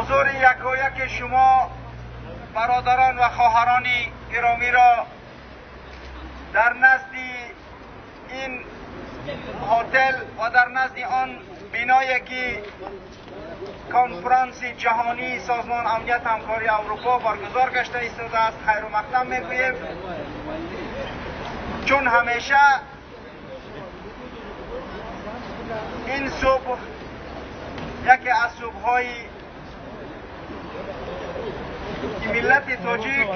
Ҳузури якояки шумо бародарон ва хоҳарони гиромиро дар назди ин ҳотел ва дар назди он биное ки конфронси ҷаҳонии Созмони Амният ва Ҳамкории Аврупо баргузор гашта истодааст хайру мақдам мегӯем. Чун ҳамеша ин субҳ яке аз субҳҳои ки миллати тоҷик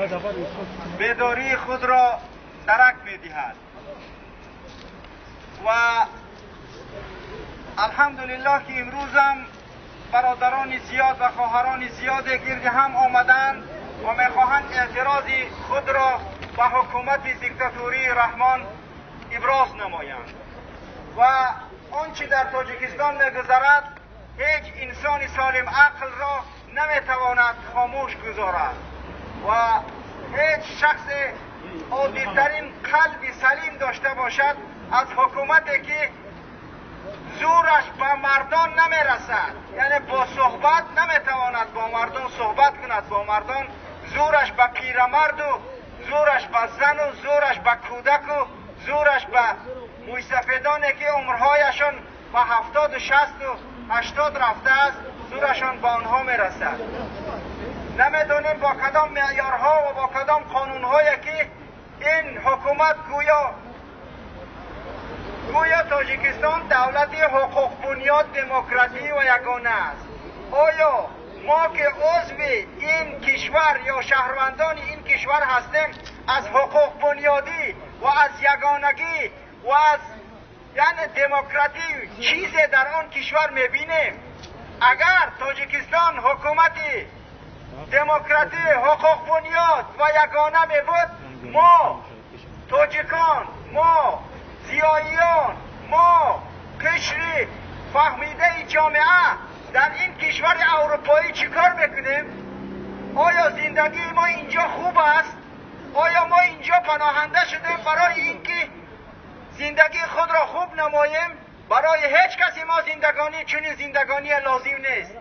бедории худро дарак медиҳад ва алҳамдулиллоҳ ки имрӯзам бародарони зиёд ва хоҳарони зиёде гирди ҳам омаданд ва мехоҳанд эътирози худро ба ҳукумати диктатурии Раҳмон иброз намоянд. Ва он чи дар Тоҷикистон мегузарад ҳеҷ инсони солим ақлро наметавонад хомӯш гузорад ва ҳеҷ шахси оддитарин қалби салим дошта бошад аз ҳукумате ки зӯраш ба мардон намерасад, яъне бо суҳбат наметавонад бо мардон суҳбат кунад, бо мардон зӯраш ба пирамарду зӯраш ба зану зӯраш ба кӯдаку зӯраш ба мӯйсафедоне ки умрҳояшон ба 70-у 60-у 80 рафтааст, зӯрашон ба онҳо мерасад. Намедонем бо кадом меъёрҳо ва бо кадом қонунҳое ки ин ҳукумат гӯё Тоҷикистон давлати ҳуқуқбунёд, демократӣ ва ягона аст. Оё мо ки узви ин кишвар ё шаҳрвандони ин кишвар ҳастем аз ҳуқуқбунёдӣ ва аз ягонагӣ ва аз яъне демократӣ чизе дар он кишвар мебинем? Агар Тоҷикистон ҳукумати демократӣ, ҳуқуқбунёд ва ягона мебуд, мо тоҷикон, мо зиёиён, мо қишри фаҳмидаи ҷомеа дар ин кишвари аврупоӣ чӣ кор мекунем? Оё зиндагии мо инҷо хуб аст? Оё мо инҷо паноҳанда шудем барои ин ки зиндагии худро хуб намоем? Барои ҳеҷ касе мо зиндагонӣ чунин зиндагоние лозим нест.